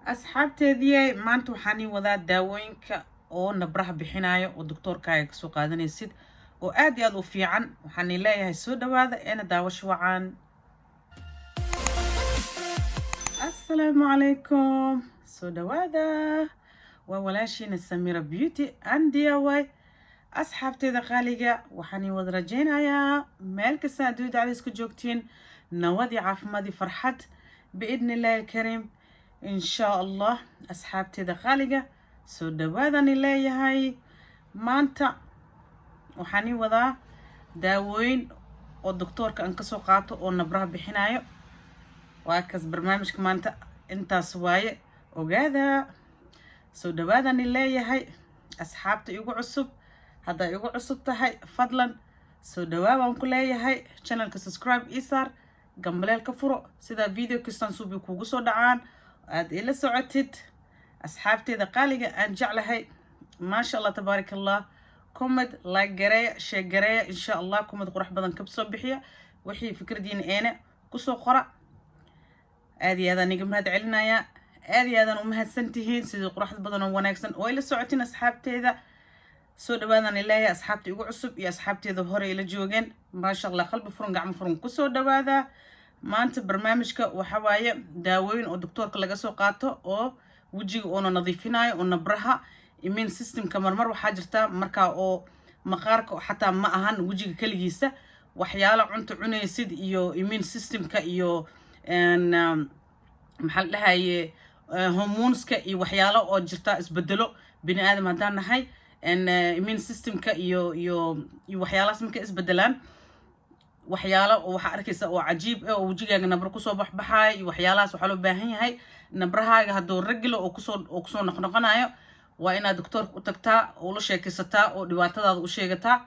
Asxaabteedii, maanta waxaan ii wadaa daawooyinka oo nabraha bixinayo oo doctoorkaaga kasoo qaadanaysid oo aad iyo aad u fiican. Waxaan ii leeyahay soo dhawaada eena daawasho wacan. Assalaamu calaykum, soo dhawaada, waa walaashiina Samira Beauty and DIY. Asxaabteeda qaaliga, waxaan ii wada rajaynayaa meel kasta adduunyada cadays ku joogtiin nabad iyo caafimaad iyo farxad, biidni illaahi alkariim, insha Allah. Asxaabteeda qaaliga, soo dhawaadani leeyahay. Maanta waxaan ii wadaa daawooyin oo doctoorka aan kasoo qaato oo nabraha bixinayo. Waa kaas barnaamijka maanta, intaas waaye. Ogaada, soo dhawaadani leeyahay. Asxaabta igu cusub, haddaa igu cusub tahay, fadlan soo dhawaa baan ku leeyahay. Channelka subscribe ii saar, gambaleel ka furo, sidaa video kastaan suubi kugu soo dhacaan, aada ila socotid. Asxaabteeda qaaliga aan jeclahay, maasha Allah, tabaaraka Allah, comment, like gareeya, share gareeya, insha Allah. Comment qurux badan ka soo bixiya, wixii fikradiina eene kusoo qora. Aad iyo aadaan iga mahad celinayaa, aad iyo aadaan u mahadsan tihiin sidii quruxda badan oo wanaagsan oo ila socotiin. Asxaabteeda, soo dhawaadaan ileeyahay. Asxaabta igu cusub iyo asxaabteeda hore ila joogeen, maasha Allah, qalbi furan, gacmo furan kusoo dhawaada. Maanta barnaamijka waxa waaye daawooyin oo doctoorka laga soo qaato oo wejiga oona nadiifinayo oo nabraha, immune systemka. Marmar waxaa jirta markaa oo maqaarka xataa ma ahan wejiga keligiisa, waxyaalo cunto cunaysid iyo immune systemka iyo maxaa la dhahaye, hormoneska iyo waxyaalo oo jirta isbedelo. Bini aadam haddaan nahay, immune systemka iyo waxyaalahaas markay isbedelaan, waxyaalo oo waxaa arkaysa oo cajiib ah oo wejigaaga nabro kusoo baxbaxaaya iyo waxyaalahaas. Waxaa loo baahan yahay nabrahaaga hadduu regular oo kusoo noqnoqonayo, waa inaad doctoorka u tagtaa oo la sheekaysataa oo dhibaatadaada u sheegataa,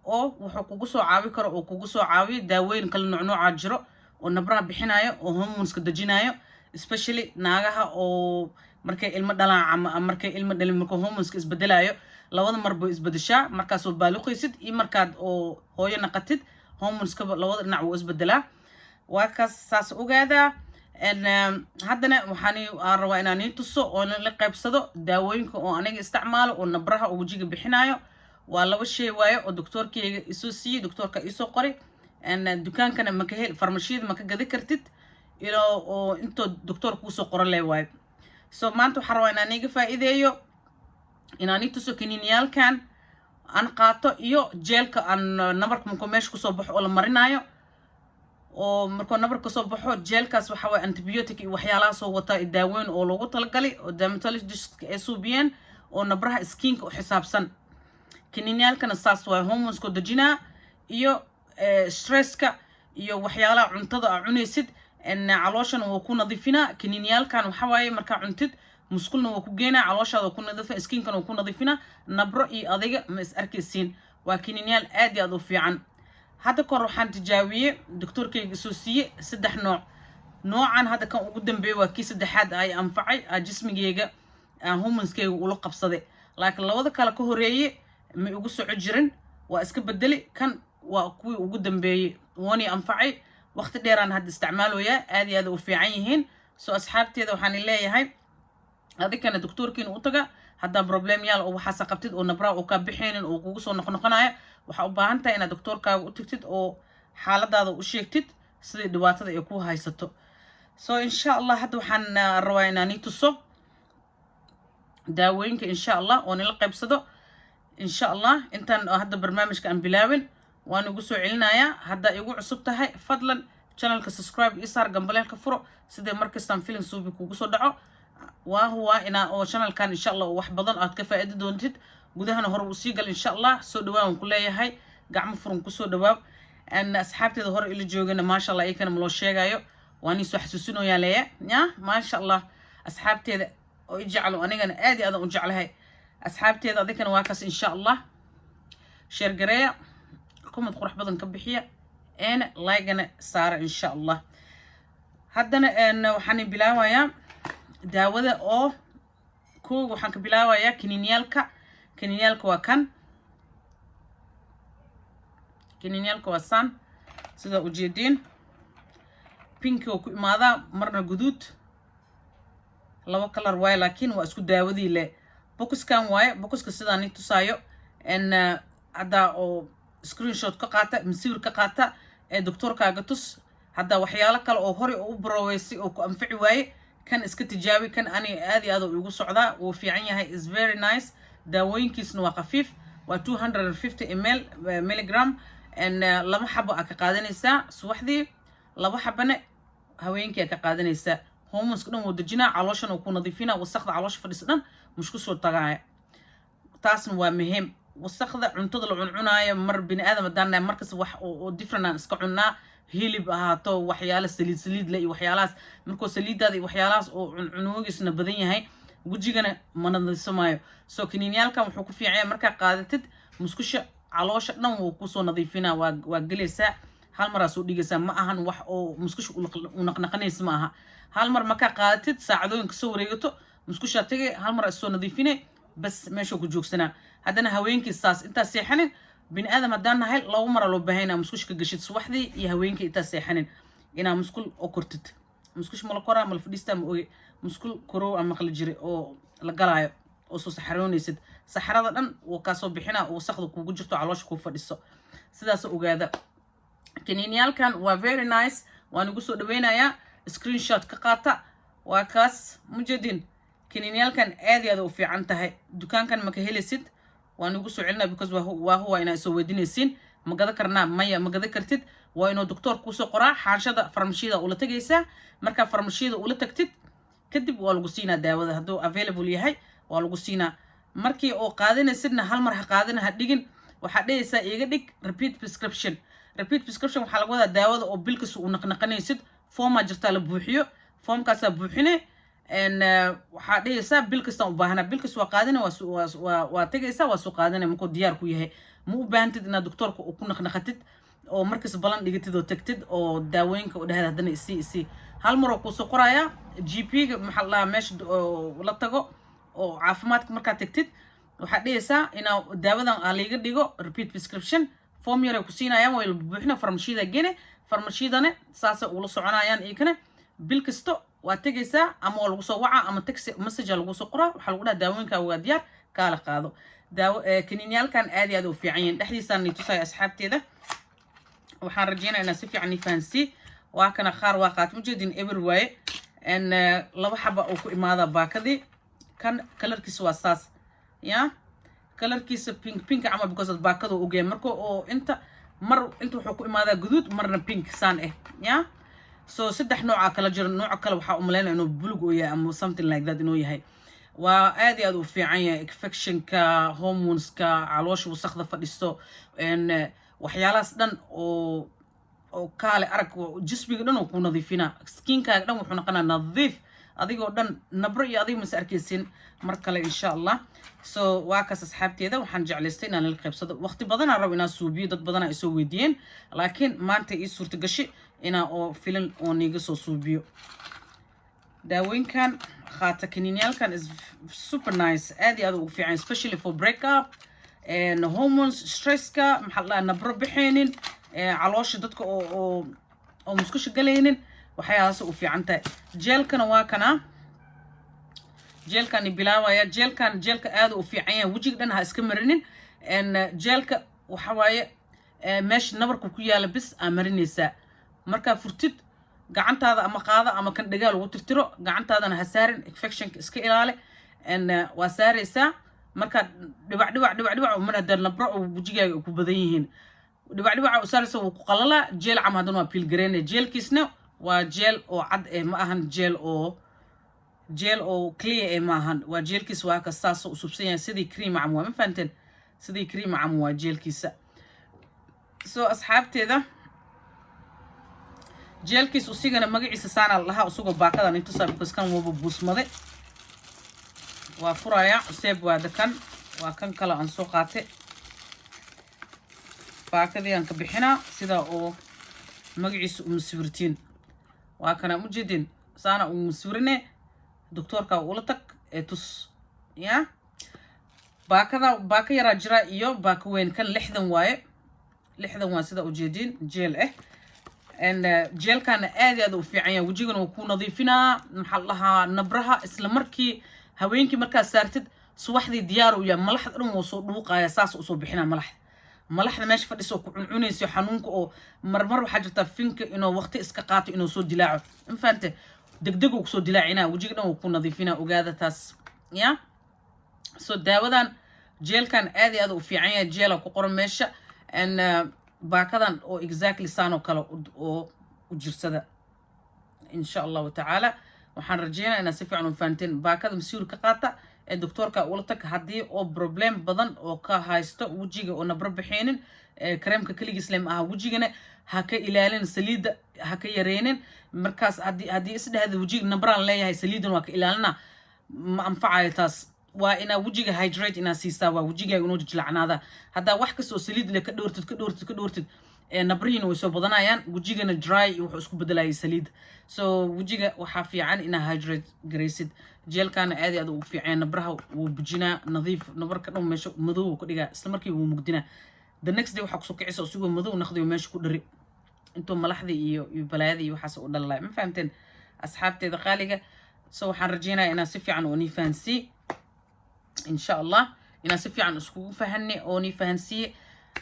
oo wuxuu kugu soo caawi karo oo kugu soo caawiyo. Daawooyin kala noocnoocaa jiro oo nabraha bixinayo oo hormoneska dejinayo, especially naagaha oo markay ilmo dhalaan ama markay ilmo dhalin, markuu hormoneska isbedelayo. Labada mar bay isbedeshaa, markaasoo baaluqaysid iyo markaad oo hooyo naqatid, hormoneskaba labada dhinac wuu isbedelaa. Waa kaas, saas ogaadaa. Haddana waxaan aan rabaa inaan niin tuso oo la qaybsado daawooyinka oo aniga isticmaalo oo nabraha oo wejiga bixinayo. Waa laba shay waaye oo doctoorkeyga isoo siiyey, doctoorka iisoo qoray. Dukaankana maka hel, farmashiyada maka gadi kartid ilaa oo intoo doctoor kuusoo qoran le waayo. So maanta waxaan rabaa inaan iga faa'iideeyo, inaan ii tuso kaniiniyaalkan aan qaato iyo gelka aan nabarka markuu meesha kusoo baxo oo la marinaayo, oo markuu nabar kasoo baxo gelkaas waxa waye antibiotic iyo waxyaalahaasoo wataa, daaweyn oo loogu talagalay oo dermatologist ay suubiyeen oo nabraha skinka u xisaabsan. Kaniiniyaalkana saas waaye, hormoneskoo dejinaa iyo stresska iyo waxyaalaha cuntada aa cunaysid, calooshana wuu ku nadiifinaa. Kaniiniyaalkan waxa waaye markaa cuntid, musqulna waa ku geenaa, calooshaada waa ku nadiifina, skinkana waa ku nadiifinaa. Nabro iyo adiga ma is arkaysiin. Waa kaniiniyaal aad iyo aad u fiican. Hadda kahor waxaan tijaabiyey, doctoorkayga soo siiyey saddex nooc. Noocan hadda kan ugu dambeeyey waa kii saddexaad ay anfacay, jismigeyga, hormoneskeyga ula qabsaday, laakiin labada kale ka horeeye ma igu soco jirin, waa iska bedeli. Kan waa kuwii ugu dambeeyey, wooni anfacay. Waqti dheeraan hadda isticmaaloyaa, aad iyo aad u fiican yihiin. So asxaabteeda, waxaan leeyahay adikana doctoorkiina u taga haddaa problem yaal oo waxaasa qabtid oo nabraa oo kaa bixaynin oo kugu soo noqnoqonayo. Waxaa u baahan tahay inaad doctoorkaaga u tagtid oo xaaladaada u sheegtid sidai dhibaatada ay ku haysato. So insha Allah, hadda waxaan rabaa inaan ii tuso daawooyinka, insha Allah, oo nila qaybsado, insha Allah. Intaan hadda barnaamijka aan bilaabin, waan igu soo celinayaa. Haddaa igu cusub tahay, fadlan channelka subscribe ii saar, gambaleelka furo, sidee markastaan film suubi kugu soo dhaco. Waa huwaa inaa oo channelkan, insha Allah, wax badan aad ka faa'iidi doontid. Gudahana hore uu sii gal, insha Allah. Soo dhawaan ku leeyahay, gacmo furan kusoo dhawaaw. Asxaabteeda hore ila joogana, maasha Allah, iyakana ma loo sheegayo, waan iisoo xasuusinoyaa leeya ya. Maasha Allah, asxaabteeda oo i jeclo, anigana aad iyo aadan u jeclahay asxaabteeda. Adinkana waa kaas, insha Allah. Share gareeya, comment qurux badan ka bixiya, eena like-gana saara, insha Allah. Haddana waxaan bilaabayaa daawada oo kooga. Waxaan ka bilaabayaa kaniiniyaalka. Kaniiniyaalka waa kan, kaniiniyaalka waa san sidaa ujeediin. Pink oo ku imaadaa, marna guduud. Laba color waaye, laakiin waa isku daawadii le. Boxkan waaye, boxka sidaan ni tusaayo. N haddaa oo screenshot ka qaata, masawir ka qaata ee doctorkaaga tus. Haddaa waxyaalo kale oo horey u baroweysay oo ku anfici waaye, kan iska tijaabi. Kan ani aad iyo aad uu igu socdaa, wuu fiican yahay, is very nice. Daawooyinkiisna waa khafiif, waa 250 ml milligram, and laba xabo aa ka qaadanaysaa subaxdii, laba xabane haweenkii aa ka qaadanaysaa. Hormoneska dhan wuu dejinaa, calooshana wuu ku nadiifinaa, wasaqda caloosha fadhisa dhan mushku soo tagaaya. Taasna waa muhiim. Wasaqda cuntada la cuncunaayo, mar bini aadam haddaan nahay, markas wax oo different aan iska cunnaa, hilib ahaato, waxyaalo saliid saliid le iyo waxyaalahaas. Markuu saliidaada iyo waxyaalahaas oo cuncunoogiisna badan yahay, wejigana ma nadiifsamaayo. So kaniiniyaalkan wuxuu ku fiican yahay, markaa qaadatid, musqusha caloosha dhan wuu kusoo nadiifinaa. Waa gelaysaa, hal maraa soo dhigaysaa. Ma ahan wax oo musqusha u naqnaqanaysa, ma aha. Hal mar markaa qaadatid, saacadooyin kasoo wareegato, musqushaa tegay, hal mar isoo nadiifine, bas, meeshuu ku joogsanaa. Haddana haweenkii saas intaa seexanin. Bini aadam haddaan nahay, laba maraa loo baahan inaa musqusha ka gashid, subaxdii iyo haweenkii intaa seexanin, inaa musqul oo kortid. Musqusha mala koraa, mala fadhiistaa, ma oge. Musqul korow aan maqli jiray oo la galaayo oo soo saxaroonaysid, saxarada dhan wuu kaasoo bixinaa oo wasaqda kugu jirto caloosha kuu fadhiso. Sidaas ogaada. Kaniiniyaalkan waa very nice, waan igu soo dhaweynayaa. Screenshot ka qaata. Waa kaas, mujedin. Kaniiniyaalkan aad iyo aad u fiican tahay. Dukaankan maka helaysid, waan igu soo celinaa, because waa huwa inaa soo weydiinaysiin: ma gada karnaa? Maya, ma gada kartid. Waa inuu doctor kuusoo qoraa. Xaanshada farmashiyada ula tegaysaa. Markaa farmashiyada ula tagtid kadib, waa lagu siinaa daawada. Hadduu available yahay, waa lagu siinaa. Markii oo qaadanaysidna, hal mar ha qaadana, ha dhigin. Waxaad dhehaysaa: "Iga dhig repeat prescription." Repeat prescription waxaa laga wadaa daawada oo bil kasta uu naqnaqanaysid. Formaa jirtaa la buuxiyo, foomkaasaa buuxine. Waxaa dhehaysaa: "Bil kastaan u baahanaa." Bil kasta waa qaadana, waa tegaysaa, waa soo qaadanaya markuu diyaar ku yahay. Ma u baahantid inaad doctoorka ku naqnaqatid oo markas balan dhigatid oo tagtid oo daawooyinka u dhahad haddana isii isii. Hal mar oo kuusoo qorayaa GP-ga, maxaa la dhahaa, meesha la tago oo caafimaadka. Markaad tagtid, waxaad dhehaysaa inaa daawadan aa liiga dhigo repeat prescription. Form yar ay ku siinayaan, way la buuxina, farmashiyada gene. Farmashiyadana saasay ula soconayaan iyakana. Bil kasto waa tegaysaa, ama waa lagu soo wacaa, ama text message lagu soo qoraa. Waxaa lagu dhaha: "Daawooyinkaa waa diyaar, kaala qaado daawo." Kaniinyaalkan aad iyo aad u fiican yihiin. Dhexdiisaan ni tusaya, asxaabteeda. Waxaan rajeynaya inaan si fiican ni fahansii. Waa kana, qaar waa qaat, mujeedin, eber waaye. N laba xaba uu ku imaada baakadii. Kan colorkiisa waa saas ya, colorkiisa pink pink camal, because baakada ogyahay. Marka oo inta mar inta wuxuu ku imaadaa guduud, marna pink saan eh ya. So saddex nooca kala jiro. Nooca kale waxaa umaleynaya inuu bulug oo yahay ama something like that inuu yahay. Waa aad iyo aad u fiican yahay infectionka, hormoneska, caloosha wasakda fadhisto, waxyaalahaas dhan oo kaale arag, jismiga dhan oo ku nadiifinaa. Skinkaaga dhan wuxuu noqonaa nadiif, adigoo dhan nabro iyo adiga mase arkaysin mar kale, insha Allah. So waa kaas, asxaabteeda. Waxaan jeclaystay inaan la qaybsado. Waqti badanaa rabo inaan suubiyo, dad badanaa isoo weydiiyeen, laakiin maanta ii suurta gashay inaa oo filan oo niiga soo suubiyo. Daawooyinkan qaata, kaniinyaalkan is super nice, aad iyo aad ugu fiican, especially for break up and hormones, stresska, maxaa la dhahaa, nabro bixaynin, caloosha dadka oo musqusha galaynin, waxyaalahaas u fiican tahay. Gelkana waa kana, gelkani bilaabaya. Gelkan, gelka aad u fiican yahay. Wejiga dhan ha iska marinin. Gelka waxa waaye meesha nabarka ku yaala bis aa marinaysaa. Markaa furtid, gacantaada ama qaada ama kan dhagaa lagu tirtiro, gacantaadana ha saarin, infectionka iska ilaali. Waa saaraysaa markaa dhibac dhibac dhibac dhibac mar haddaa nabro oo wejigaaga ay ku badan yihiin, dhibac dhibaca u saaraysa, wuu ku qalalaa gel cam. Haddana waa peel gareynaya. Gelkiisna waa gel oo cad eh, ma ahan gel oo clear eh, ma ahan. Waa gelkiisa, waa ka saasoo usubsan yahay, sidii cream cam waa. Ma fahanteen? Sidii cream cam waa gelkiisa. So asxaabteeda, gelkiis usigana magaciisa saana lahaa, isagoo baakadan intusaa, because kan waba buusmade. Waa furaya cuseeb waada. Kan waa kan kale aan soo qaatay, baakadii aan ka bixinaa sida oo magaciisa uma sawirtiin. Waa kana, ujeedin, saana uma sawirine. Doctoorka ula tag ee tus ya. Baakada baaka yaraa jira iyo baaka weyn. Kan 60 waaye, 60 waa sida ujeediin, gel ah. And gelkana aad iyo aad u fiican yahay, wejigana wuu ku nadiifinaa. Maxaa la dhahaa, nabraha isla markii haweenkii markaad saartid, subaxdii diyaar u yahay. Malaxda dhan wuu soo dhuuqaya, saas usoo bixinaa malaxda. Malaxda meesha fadhisa oo ku cuncunayso, xanuunka oo marmar waxaa jirta finka inuu waqti iska qaato inuu soo dilaaco, ma fahante? Degdeg uu kusoo dilaacinaa, wejiga dhan wuu ku nadiifinaa. Ogaada taas ya. So daawadan, gelkan aad iyo aad u fiican yahay. Gela ku qoran meesha and baakadan oo exactly saan oo kale oo u jirsada, insha Allahu tacaala. Waxaan rajeynaya inaad si fiican u fahanteen. Baakada mas-uul ka qaata ee doctoorka ula tag haddii oo problem badan oo ka haysto wejiga oo nabro bixeenin. Kareemka keligiis leh ma aha, wejigana ha ka ilaalin, saliidda ha ka yareynin. Markaas haddii isdhehda wejiga nabraan leeyahay, saliidan waa ka ilaalina, ma anfacayo taas. Waa inaa wejiga hydrate inaa siisaa, waa wejigaaga inuu jilacnaada. Haddaa wax kasta oo saliid leh ka dhowrtid, ka dhowrtid, ka dhowrtid, nabrihiina way soo badanayaan, wejigana dry iyo wuxuu isku bedelayay saliid. So wejiga waxaa fiican inaa hydrate garaysid. Gelkana aad iyo aad ugu fiican, nabraha wuu bujinaa, nadiif nabarka dhan meesha madow ka dhigaa, isla markiiba wuu mugdinaa. The next day waxaa kusoo kicisa isagoo madow naqdiyo meesha ku dhari intuu malaxdii iyo balaayadii iyo waxaas u dhalalay. Ma fahamteen, asxaabteeda qaaliga? So waxaan rajeynayaa inaan si fiican oo nii fahansiiye, insha Allah, inaan si fiican iskugu fahanay oo nii fahansiiye.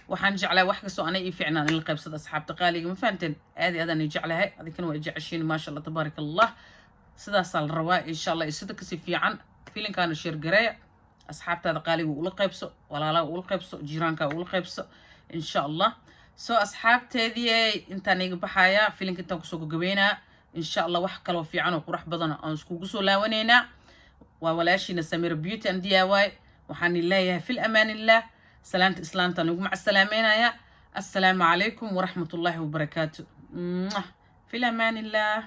Waxaan jeclahay wax kastoo anay ii fiicnaan in la qaybsado, asxaabta qaaliga. Ma fahamteen? Aad iyo aadaan ii jeclahay, adinkana waa i jeceshiin. Maasha Allah, tabaaraka Allah, sidaasaa la rabaa, insha Allah. Iyo sida kasii fiican filinkaana share gareeya, asxaabtaada qaaliga ula qaybso, walaalaha ula qaybso, jiiraankaa ula qaybso, insha Allah. So asxaabteedii, intaan iga baxayaa filinka, intaan kusoo gagabeynaa. Insha Allah wax kaloo fiican oo qurux badan aan iskugu soo laawanaynaa. Waa walaashiina Samira Beauty and DIY. Waxaan leeyahay fil amaan illah. Salaanta islaamta ugu macasalaameynaya. Assalaamu calaykum waraxmat ullahi wabarakaatu. Fil amaan illah.